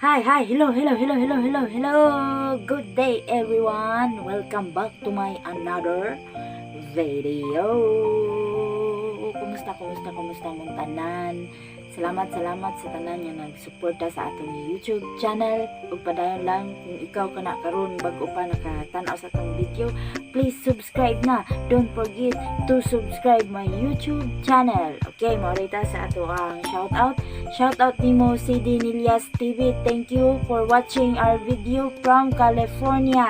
Hi, hi, hello, hello, hello, hello, hello, hello. Good day, everyone. Welcome back to my another video. Kumusta, kumusta, kumusta mong tanan? Salamat, salamat sa tanan nga nagsuporta sa atong YouTube channel. Ug padayon lang, kung ikaw kana karon bag-o pa nakatan-aw sa atong video, please subscribe na. Don't forget to subscribe my YouTube channel. Okay, mao ta sa ato ang shout out. Shout out nimo, CD Nilias TV. Thank you for watching our video from California.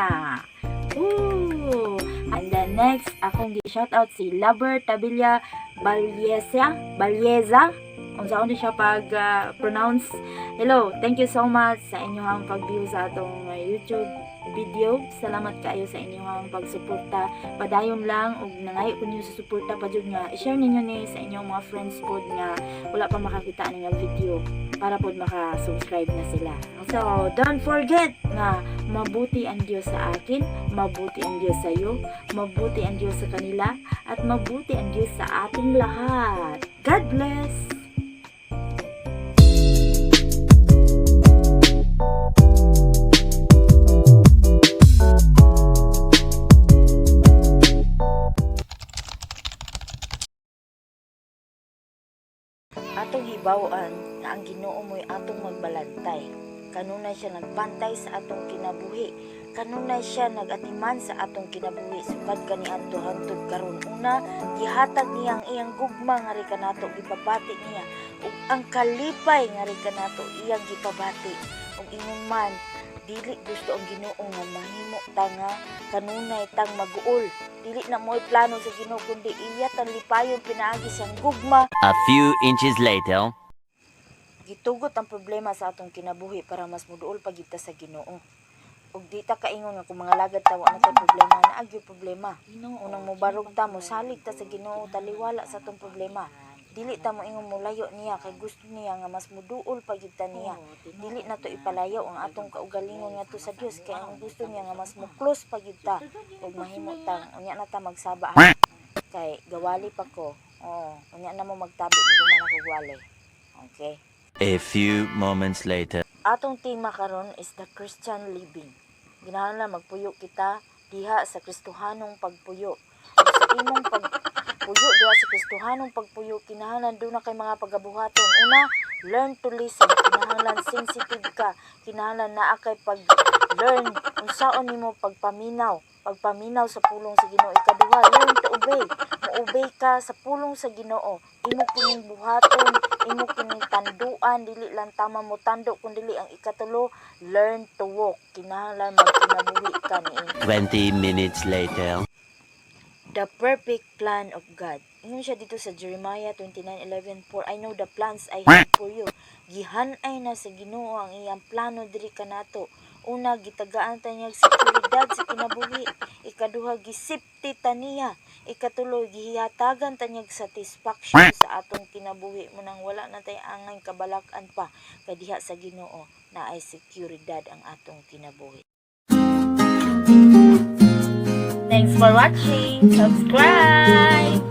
Ooh. And then next, akong gi-shout out si Lover Tabilia Balyesa, Balyeza. Unsa ni siya pag pronounce. Hello, thank you so much sa inyong pag-view sa atong YouTube video. Salamat kaayo sa inyong pagsuporta. Padayon lang ug nangayo ko ninyo sa suporta pa jud nga i-share ninyo ni sa inyong mga friends pod nga wala pa makakita ani nga video para pod maka-subscribe na sila. So, don't forget nga mabuti ang Diyos sa akin, mabuti ang Diyos sa iyo, mabuti ang Diyos sa kanila, at mabuti ang Diyos sa ating lahat. God bless! Atong hibaw-an nga ang Ginoo mo'y atong magbalantay. Kanunay siya nagbantay sa atong kinabuhi. Kanunay siya nagatiman sa atong kinabuhi sukad kaniadto hangtod karon. Una, gihatag niya ang iyang gugma ngari kanato, gipabati niya ug ang kalipay ngari kanato, iyang gipabati. Ug ingon man, dili gusto ang Ginoo nga mahimo ta nga kanunay tang maguol. Dili na mo'y plano sa Ginoo, kundi iya tang lipayon pinaagi siyang gugma. A few inches later. Gitugot ang problema sa atong kinabuhi para mas muduol pa gyud ta sa Ginoo. Ug di ta kaingon nga kung mga lagad ta, wa na tay problema. Naa gyud problema. Unang mobarog ta, mosalig ta sa Ginoo, taliwala sa atong problema. Dili ta moingon molayo niya kay gusto niya nga mas muduol pa gyud ta niya. Dili nato ipalayo ang atong kaugalingon ngadto sa Dios kay ang gusto niya nga mas mo-close pa gyud ta ug mahimo tang unya na ta magsaba kay gawali pa ko. Oo, unya na mo magtabi ni guman ako gwali. Okay. A few moments later. Atong tema karon is the Christian living. Ginahanglan magpuyo kita diha sa Kristohanong pagpuyo. Ug sa imong pagpuyo diha sa Kristohanong pagpuyo, kinahanglan duna kay mga pagabuhaton. Una, learn to listen. Kinahanglan sensitive ka. Kinahanglan naa kay pag learn unsaon nimo pagpaminaw, pagpaminaw sa pulong sa Ginoo. Ikaduha, learn to obey. Mo-obey ka sa pulong sa Ginoo. Imo kining buhaton, imo kining tanduan, dili lang tama mo tando kun dili ang ikatulo, learn to walk. Kinahanglan magkinabuhi ka niini. 20 minutes later. The perfect plan of God. Ingon siya dito sa Jeremiah 29:11, "For I know the plans I have for you." Gihan-ay na sa Ginoo ang iyang plano diri kanato. Una, gitagaan ta niya seguridad sa kinabuhi. Ikaduha, gisipti ta niya. Ikatulo, gihatagan ta niya satisfaction sa atong kinabuhi. Munang wala na tay angay kabalak-an pa kay diha sa Ginoo na ay seguridad ang atong kinabuhi. Thanks for watching. Subscribe!